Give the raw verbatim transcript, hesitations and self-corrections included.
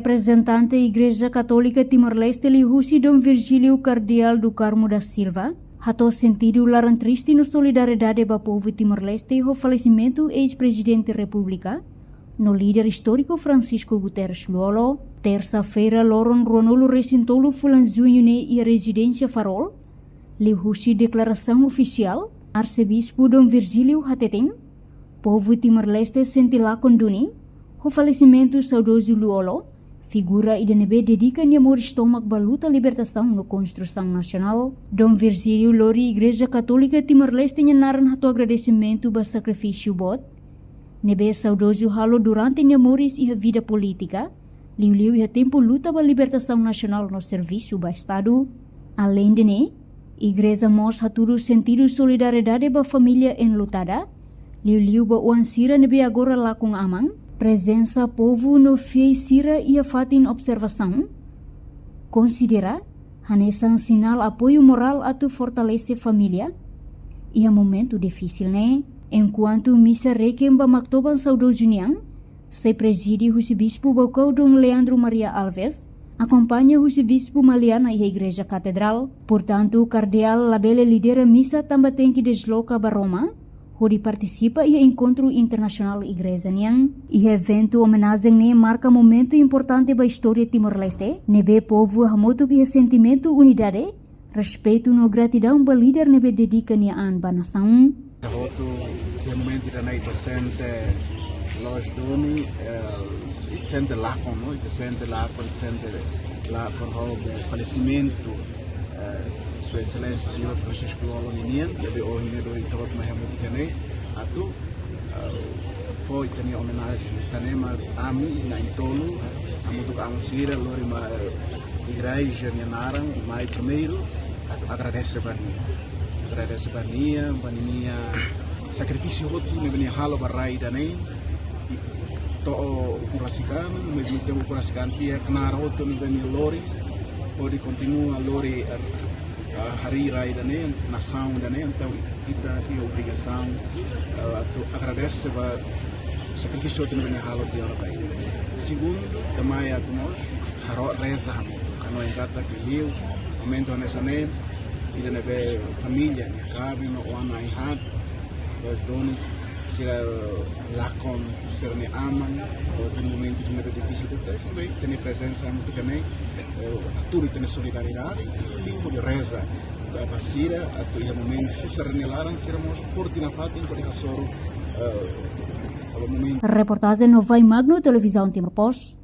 Reprezentante Igreja Katólika Timor-Leste liuhusi Dom Virgílio Kardeál do Carmo da Silva hato'o sentidu laran triste no solidariedade ba povu Timor-Leste ho falesimentu eis-Prezidente Repúblika no líder istóriku Francisco Guterres Lú-Olo, tersa-feira loron ruanulu resin tolu fulan juñu ne'e iha rezidénsia Farol. Liuhusi deklarasaun ofisiál, Arsebispu Dom Virgílio hateten, povu Timor-Leste sente lakon duni ho falesimentu saudozu Lú-Olo, figura ida ne'ebé dedika nia moris tomak ba luta libertasaun no konstrusaun nasionál. Dom Virgílio lori Igreja Katólika Timor-Leste nia naran hato'o agradesimentu ba sakrifísiu boot ne'ebé saudozu halo durante nia moris iha vida polítika, liuliu iha tempu luta ba libertasaun nasionál no servisu ba Estadu. Aleinde ne'e, Igreja mós hatudu sentidu solidariedade ba família enlutada, liuliu ba oan sira ne'ebé agora lakon aman, prezensa povu no fiéis sira iha fatin observasaun, konsidera hanesan sinál apoiu morál atu fortalese família iha momentu difisil ne'e. Enkuantu misa requiem ba maktoban saudozu nian sei prezide husi Bispu Baucau Dom Leandro Maria Alves, akompaña husi Bispu Maliana iha Igreja Katedrál. Portantu, Kardeál labele lidera misa tanba tenke desloka ba Roma hodi partisipa iha enkontru internasionál igreja nian. Iha eventu omenajen ne'e marka momentu importante ba istória Timor-Leste, ne'ebé povu hamutuk iha sentimentu unidade, respeitu no gratidaun ba líder ne'ebé dedika nia an ba nasaun. Hotu, iha momentu ida-ne'e ita sente loos duni, eh, ita sente lakon, no? Ita sente lakon, ita sente lakon ho, eh, falesimentu, eh, Sua Exelénsia Señór Francisco Lú-Olo ninian, ne'ebé ohin ne'e duni ita hotu mai hamutuk iha ne'e, atu, eh, fó ita-nia omenajen. Tanba ami na'in-tolu, hamutuk amu sira lori mai, eh, igreja nia naran, mai primeiru, atu agradese ba nia. Agradese ba nia, ba ninia sakrifísiu hotu ne'ebé nia halo ba rai ida-ne'e. To'o ukun rasik an, mesmu tempu ukun rasik an tiha knaar hotu ne'ebé nia lori, hodi kontinua lori, eh, ah, harii rai ida-ne'e, nasaun ida-ne'e, entaun ita iha obrigasaun, eh, atu agradese ba sakrifísiu hotu ne'ebé nia halo tiha ona ba rai. Segundu, tanba ita mós halo reza hamutuk, hanoin katak liu momentu hanesan ne'e, ida ne'ebé família, nia kaben no oan na'in-haat, loos duni, sira lakon sira-nia aman, loos duni momentu ida ne'ebé difisil tebes, tanba ita-nia prezensa hamutuk iha ne'e, eh, hatudu ita-nia solidariedade, liuliu hodi reza ba, ba sira, atu iha momentu susar nia laran, sira mós forte nafatin hodi hasoru, eh, ba momentu. Reportajen Novai Magno, Televizaun Timor Post.